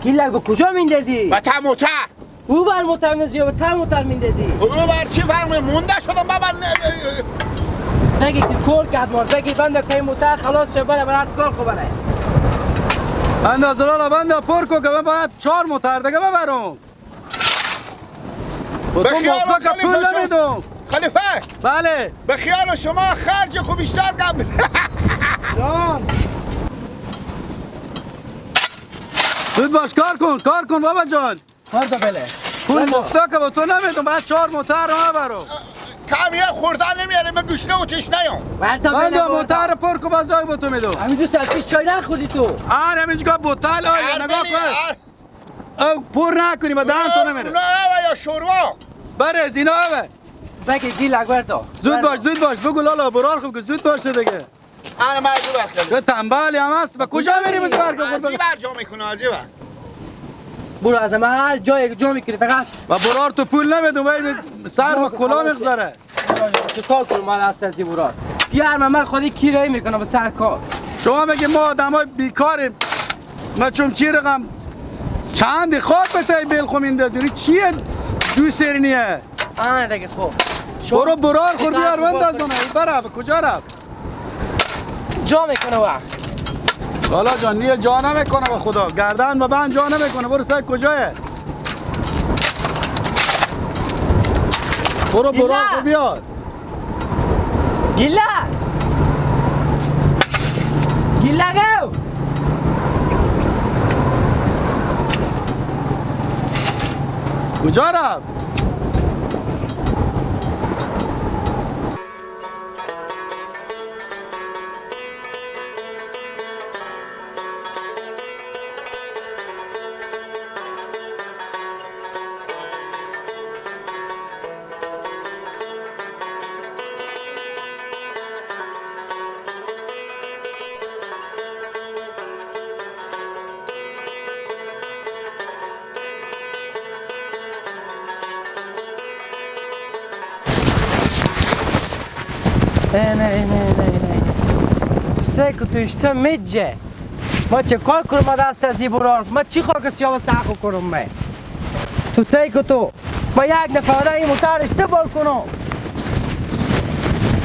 گیلک به کجا میندازی؟ به ته موتر. او بر موتر میندازی یا به ته موتر میندازی؟ او بر چی فرق مونده شدم بابا. بگی که کور کرد مار، بگی بنده که موتر خلاص شه بره برات کار کو بره. بنده زلالا بنده پر کو که من باید 4 موتر دیگه ببرم. به خیال خلیفه نمیدم. خلیفه بله به خیال شما خرج خوب بیشتر کم. جان زود باش کار کن، کار کن بابا جان. کار تو بله. پول مفتا که با تو نمیدم، باید 4 موتر رو ببرم. کم یه خوردن نمیاره، من گشنه و تشنه ام. بنده موتر پر کو بازای با تو میدم. همین دو ساعت پیش چای نخوردی تو. آره همینجا بوتل آره نگاه کن. او پر نکنی با دهن تو نمیره. نه یا شوروا. برز اینا اوه. بگی گیلک برتا. زود باش زود باش بگو لالا برار خوب که زود باشه دیگه. انا مجبور هستم. تو تنبلی هم هست. به کجا میری بزرگ؟ از این بر جا میکنه از این بر. برو از من هر جایی جا میکنی فقط. و برار تو پول نمیدم باید سر با کلا میگذاره. چه کار کنم مال هست از این برار؟ بیار من خودی کرایه میکنم به سر کار. شما بگی ما آدمای بیکاریم. ما چون چی رقم چند خاک به تای بیل خو میندازی چیه دو سرنیه؟ آه دیگه خب. برو برار خور بیار بنداز برا به کجا رفت؟ جا میکنه وقت. لالا جان نیه جا نمیکنه به خدا، گردن و بند جا نمیکنه. برو سر کجایه؟ برو برار خور بیار. گیلا گیلا گو. کجا رفت؟ نه نه نه نه سه که تو اشته میجه ما چه کار کنم ما دست از این برار ما چی خاک سیاه سخو کنم من تو سه که تو ما یک نفر این موتر اشته بار کنم.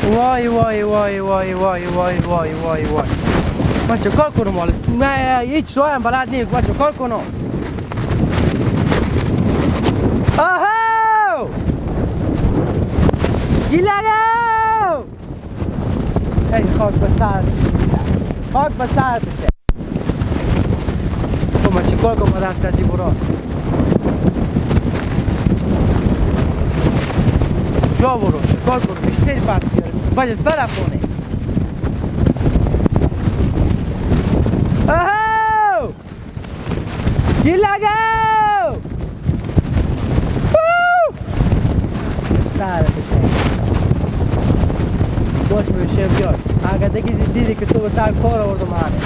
وای وای وای وای وای وای وای وای وای ما چه کار کنم حالا؟ من هیچ رایم بلد نیست، ما چه کار کنم؟ آهو گیلگو ای خاک به سر، خاک به سر بشه. خب من چیکار کنم با دست از این برا؟ جا برو چیکار کنم؟ بیشتر پس بیارم باید برم خونه. آهو گیلگو سر بشه. باش میشه بیار. اگر دیگه دیدی که تو به سر کار آوردم منه.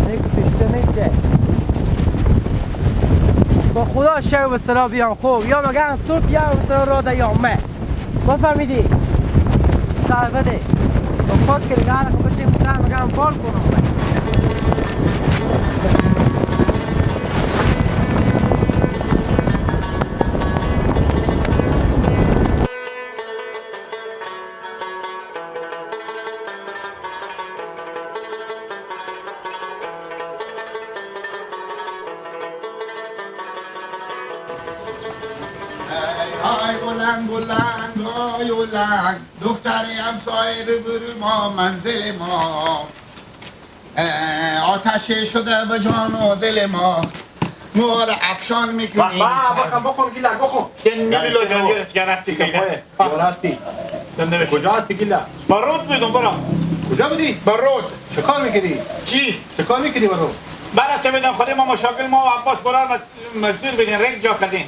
دیگه پیشته میشه. با خدا شب به سرا بیام خوب یا مگم صبح یا به سرا را یا مه. ما فهمیدی؟ سر بده. با خود که دیگه هر بشه مگم مگم کار کنم. دختری همسایه رو ما منزل ما آتش شده به جان و دل ما مور افشان میکنیم. بخور بخور گیلک بخور. میلا جان گرفت هستی خیلی هستی. کجا هستی گیلک؟ با رود بودم برا. کجا بودی؟ با رود. چه کار میکردی؟ چی؟ چه کار میکردی با رود؟ برفته بدم خود ما مشاغل ما و عباس برار مزدور بدین رنگ جا کردیم.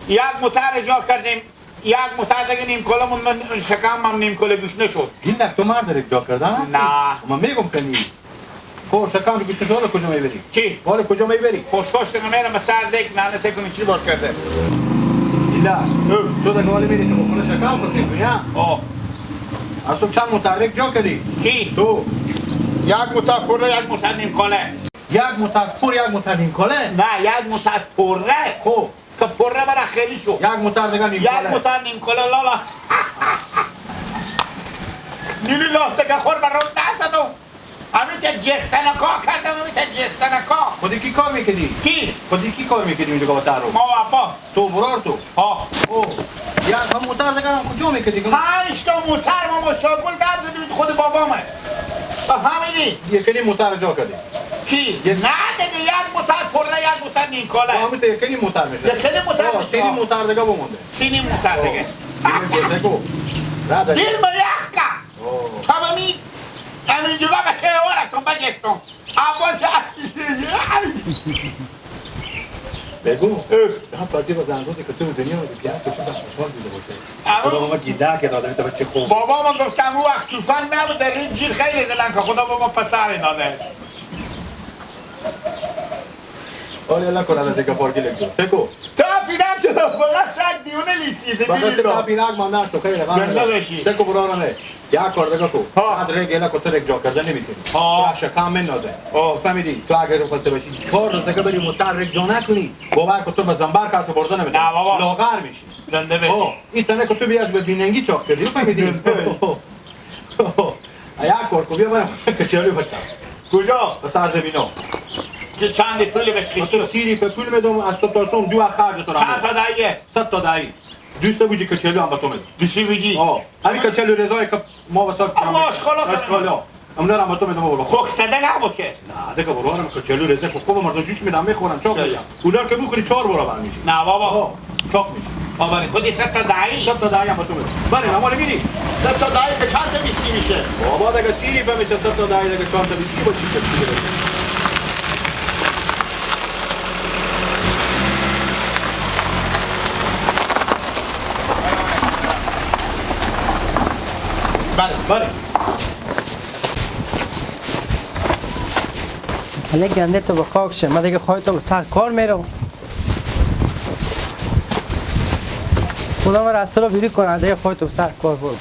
یک موتر جا کردیم. یک موتر دیگه نیم کلمون من شکم هم نیم کله گوش نشد. گیلک تو مرد رگ جا کردن؟ نه. من میگم کنی. خب شکم گوش نشد کجا میبری؟ چی؟ بالا کجا میبری؟ خوشخوش دیگه میرم سر دیگ نه نه کنی چی بار کرده؟ گیلک تو دیگه والا میری تو خونه شکم خود کنی ها؟ آه. از تو چند موتر رگ جا کردی؟ کی؟ تو. یک موتر پره یک موتر نیم کاله. یک موتر پر یک موتر نیم کاله؟ نه یک موتر پره. خب که پره برای خیلی شد. یک موتر دیگه نیم کاله. یک موتر نیم کاله لالا. نیلی لافته که خور برام نزدم. همین که جستنکا کردم، همین که جستنکا. خودی کی کار میکردی؟ کی؟ خودی کی کار میکردی اونجا با تر رو؟ ما و عباس. تو برار تو؟ ها. او یک هم موتر دیگه هم کجا میکردی؟ 5 تا موتر ما مشاغل در دادیم خود بابامه. فهمیدی؟ یکی موتر جا کردی. کی؟ نه دیگه یک موتر پره یک موتر نیم کاله. همین تو یکی موتر میشه. یکی موتر میشه. سینی موتر دیگه بمونده. سینی موتر دیگه. دل ما یخ کرد. تمامی همینجوری بچه ها رفتم بجستم. عباس بگو هم پارتی با زنگوزی که تو دنیا رو بیان تو چون خوشحال دیده باشه. خدا ما گیده که داده تا بچه خوب. بابا ما گفتم او وقت توفنگ نبود در این جیر خیلی دلن که خدا بابا پسر داده. آره الله کنه دیگه پارکی لگو. تکو. تا پینم تو فقط سگ دیونه لیسیده. فقط تا پینک ماندن شو خیلی زنده بشی. تکو برارانه. یا کار دیگه کو. بعد رگ الا کو ترک جا کرده نمیتونی. ها. شکم من ناده. فهمیدی؟ تو اگر رو خواسته باشی 4 روز دیگه بری موتر رگ جا نکنی. باور کن تو به زنبر کاسه برده نمیتونی. نه بابا. لاغر میشی. زنده بشی. این تنه که تو بیاز به دیننگی چاق کردی. فهمیدی؟ یا کار کو بیا برم کچالو بچا. کجا؟ به سرزمینا. که چند پول بهش کشی؟ تو سیری که پول میدم از تو تا صبح دو خرج تو. چند تا دایه؟ 100 تا دایی. 200 بوجی کچالو هم به تو میدم. 200 بوجی؟ همین کچالو رضای که ما واسه اما آشغالا آشغالا اونا رو هم به تو میدم بابا. خوک زده نبود که. نه دیگه برارم کچالو رضا که خوب مردم جوش میدم میخورم چاق میشم. اونا که بخوری 4 برابر میشی. نه بابا. چاق میشی. بابا خودی 100 تا دایی. 100 تا دایی هم به تو میدم. بله مال میری. 100 تا دایی که چند تا بیستی میشه؟ بابا دیگه سیری میشه 100 تا دایی دیگه چند تا بیستی با چی که بله بله. حالا گنده تو به خاک شه. من دیگه خودتو به سر کار میرم. خدا من اصلا بیری کنه دیگه خودتو به سر کار برو.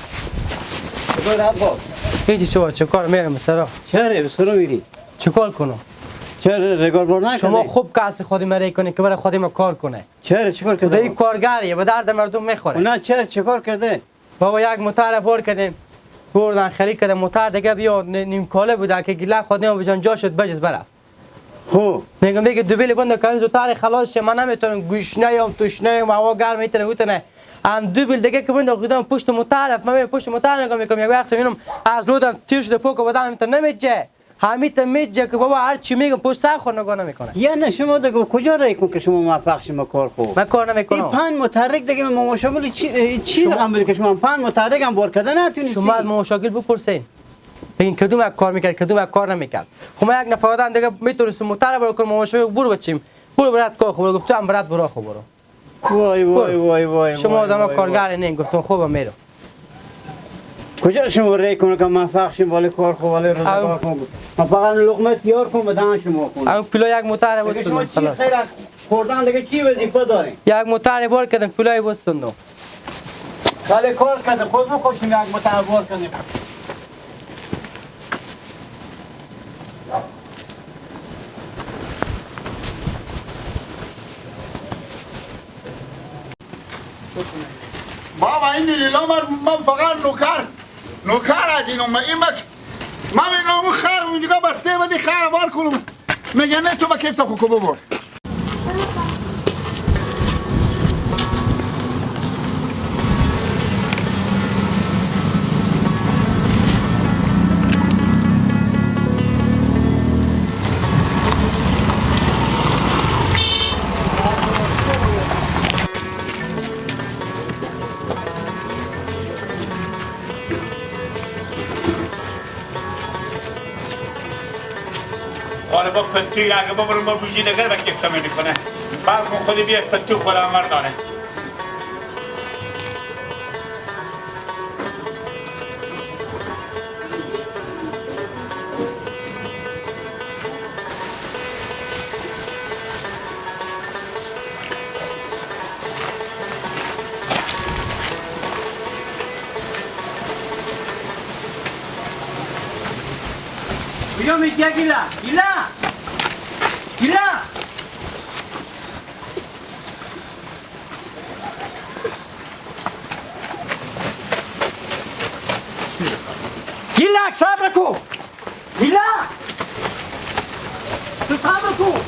کجا هیچی چه چه کار میرم سرا. چرا به سرا میری؟ چه کار کنم؟ چرا رگار بار نکنی؟ شما خوب کسی خودی مرای کنه که برای خودی ما کار کنه. چرا چیکار کرده؟ خدای کارگریه به درد مردم میخوره. نه چرا چیکار کرده؟ بابا یک موتر بار کردیم. بردن خرید کردم موتر دیگه بیا نیم کاله بوده که گله خودم بجان جا شد بجز برفت. خب میگم بگه دوبل بند که زودتر خلاص شه من نمیتونم گوش نیم توش نیم هوا گرم میتونه اوتنه هم دوبل دیگه که بند خودم پشت موتر من میرم پشت موتر نگاه میکنم یک وقت میبینم از رودم تیر شده پوک بدن میتونه نمیجه همیت میجه که بابا هر چی میگم پشت سر خود نگاه نمیکنه. یعنی شما دیگه کجا رای کن که شما موفق شما کار خوب؟ من کار نمیکنم. این پنج متحرک دیگه ما مشاغل چی رقم بوده که شما پنج متحرک هم بار کرده نتونستی؟ شما از مشاغل بپرسین بگین کدوم یک کار میکرد کدوم یک کار نمیکرد. خب من یک نفر آدم دیگه میتونستم موتر بار کنم مشاغل برو بچیم برو برات کار خوب گفت تو هم برات برو خوب برو. وای وای وای وای شما آدم کارگر نین گفتم خوبم میرم. کجا شما رای کنه که موفق شیم بالا کار خوب بالا روزگار خوب من فقط لقمه تیار کن بدن شما کن. اون پولای یک موتر بستون خلاص. خیر خوردن دیگه چی وظیفه دارین؟ یک موتر بار کردم پولای بستون. خاله کار کردم خود بکشیم یک موتر بار کردیم. بابا این لیلا من فقط نوکر از اینو من این من میگم اون خر اونجا بسته بدی خر بار کنم میگه نه تو با کیف تا خوب ببر. آره با پتوی اگه ببرم با بوجی نگر با کفتم میکنه بعد خودی بیا پتو خورم مردانه. کجا میگه گیلا گیلا گیلا گیلا صبر کو گیلا تو صبر کو.